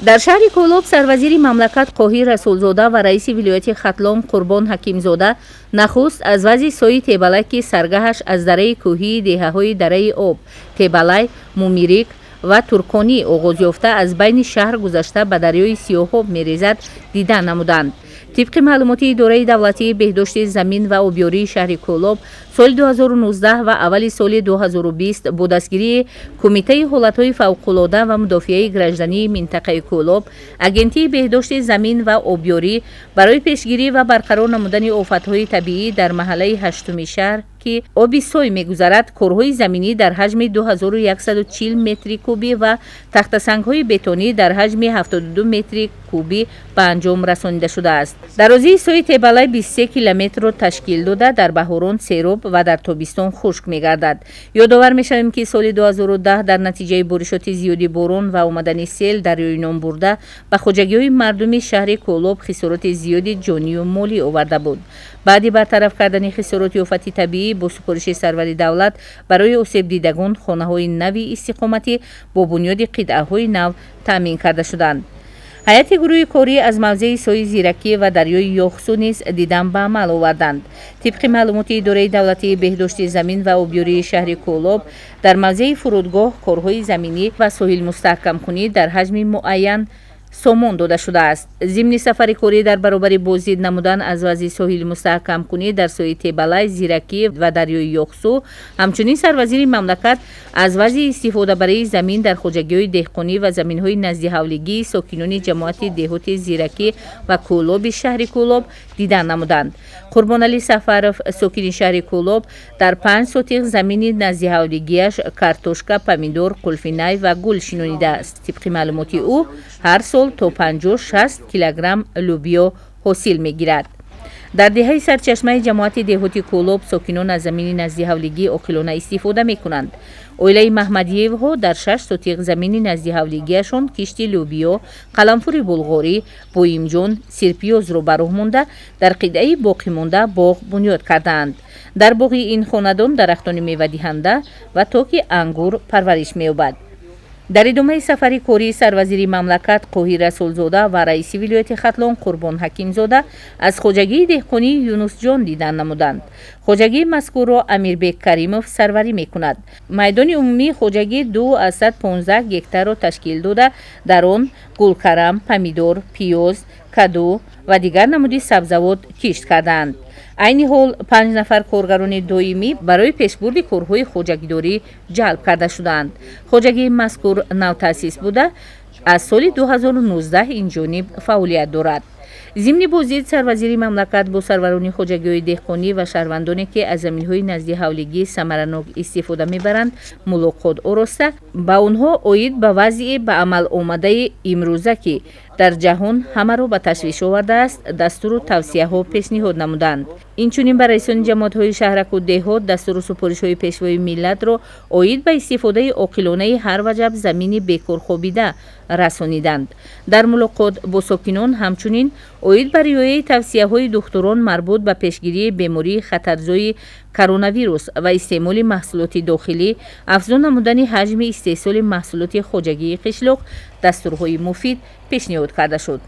Дар шаҳри Кӯлоб сарвазири мамлакат Қоҳир Расулзода ва раиси вилояти Хатлон Қурбон Ҳакимзода нахуст аз вазъи сои Тебалай, ки саргаҳаш аз дараи кӯҳии деҳаҳои Дараи Об, Тебалай, Мумирик ва Турконӣ оғоз ёфта, аз байни шаҳр гузашта, ба дарёи Сиёҳоб мерезад, дида намуданд. Тибқи маълумоти Идораи давлатии беҳдошти замин ва обёрии шаҳри Кӯлоб, соли 2019 ва аввали соли 2020 бо дастгирии Кумитаи ҳолатҳои фавқулода ва мудофиаи граждании минтақаи Кӯлоб, Агентии беҳдошти замин ва обёрӣ барои пешгирӣ ва барқарор намудани офатҳои табиӣ дар маҳаллаи ҳаштуми шаҳр, ки оби сой мегузарад, корҳои заминӣ дар ҳаҷми 2140 метри кубӣ ва тахтасангҳои бетонӣ дар ҳаҷми 72 метри кубӣ ба анҷом расонида шудааст. Дарозии сои Тебалай 23 километрро ташкил дода, дар баҳорон сероб ва дар тобистон хушк мегардад. Ёдовар мешавем, ки соли 2010 дар натиҷаи боришоти зиёди борон ва омадани сел дарёи номбурда ба хоҷагиҳои мардуми шаҳри Кӯлоб хисороти зиёди ҷонию молӣ оварда буд. Баъди бартараф кардани хисороти офати табиӣ, бо супориши сарвари давлат барои осебдидагон хонаҳои нави истиқоматӣ бо бунёди қитъаҳои нав таъмин карда шуданд. Ҳайати гурӯҳи корӣ аз мавзеи сои Зиракӣ ва дарёи Ёхсу низ дидан ба амал оварданд. Тибқи маълумоти Идораи давлатии беҳдошти замин ва обёрии шаҳри Кӯлоб, дар мавзеи фурудгоҳ корҳои заминӣ ва соҳилмустаҳкамкунӣ дар ҳаҷми муайян сомон дода шудааст. Зимни сафари корӣ дар баробари боздид намудан аз вазъи соҳили мустаҳкамкунӣ дар сои Тебалай, Зиракӣ ва дарёи Ёхсу, ҳамчунин сарвазири мамлакат аз вазъи истифодабарии замин дар хоҷагиҳои деҳқонӣ ва заминҳои наздиҳавлигии сокинони ҷамоати деҳоти Зиракӣ ва Кӯлоби шаҳри Кӯлоб дидан намуданд. Қурбоналӣ Сафаров, сокини шаҳри Кӯлоб, дар 5 сотих замини наздиҳавлигиаш картошка, помидор, қулфинай ва гул шинонидааст. Тибқи маълумоти ӯ, ҳар сол то 50-60 килограмм лӯбиё ҳосил мегирад. Дар деҳаи Сарчашмаи ҷамоати деҳоти Кӯлоб сокинон аз замини наздиҳавлигӣ оқилона истифода мекунанд. Оилаи Маҳмадиевҳо дар 6 сотиқ замини наздиҳавлигиашон кишти лӯбиё, қаламфури булғорӣ, боимҷон, сирпиёзро ба роҳ монда, дар қитъаи боқимонда боғ бунёд кардаанд. Дар боғи ин хонадон дарахтони мевадиҳанда ва токи ангур парвариш меёбад. Дар идомаи сафари кории сарвазири мамлакат Қоҳир Расулзода ва раиси вилояти Хатлон Қурбон Ҳакимзода аз хоҷагии деҳқонии Юнусҷон дидан намуданд. Хоҷагии мазкурро Амирбек Каримов сарварӣ мекунад. Майдони умумии хоҷагӣ 2,15 гектарро ташкил дода, дар он гулкарам, помидор, пиёз, каду ва дигар намуди сабзавот кишт кардаанд. Айни ҳол панҷ нафар коргарони доимӣ барои пешбурди корҳои хоҷагидорӣ ҷалб карда шудаанд. Хоҷагии мазкур навтаъсис буда, аз соли 2019 инҷониб фаъолият дорад. Зимни боздид сарвазири мамлакат бо сарварони хоҷагиҳои деҳқонӣ ва шаҳрвандоне, ки аз заминҳои наздиҳавлигӣ самаранок истифода мебаранд, мулоқот ороста, ба онҳо оид ба вазъи ба амал омадаи имрӯза, ки дар ҷаҳон ҳамаро ба ташвиш овардааст, дастуру тавсияҳо пешниҳод намуданд. Инчунин ба раисони ҷамоатҳои шаҳраку деҳот дастуру супоришҳои Пешвои миллатро оид ба истифодаи оқилонаи ҳар ваҷаб замини бекорхобида расониданд. Дар мулоқот бо сокинон ҳамчунин оид ба риояи тавсияҳои духтурон марбут ба пешгирии бемории хатарзои коронавирус ва истеъмоли маҳсулоти дохилӣ, афзун намудани ҳаҷми истеҳсоли маҳсулоти хоҷагии қишлоқ дастурҳои муфид пешниҳод карда шуд.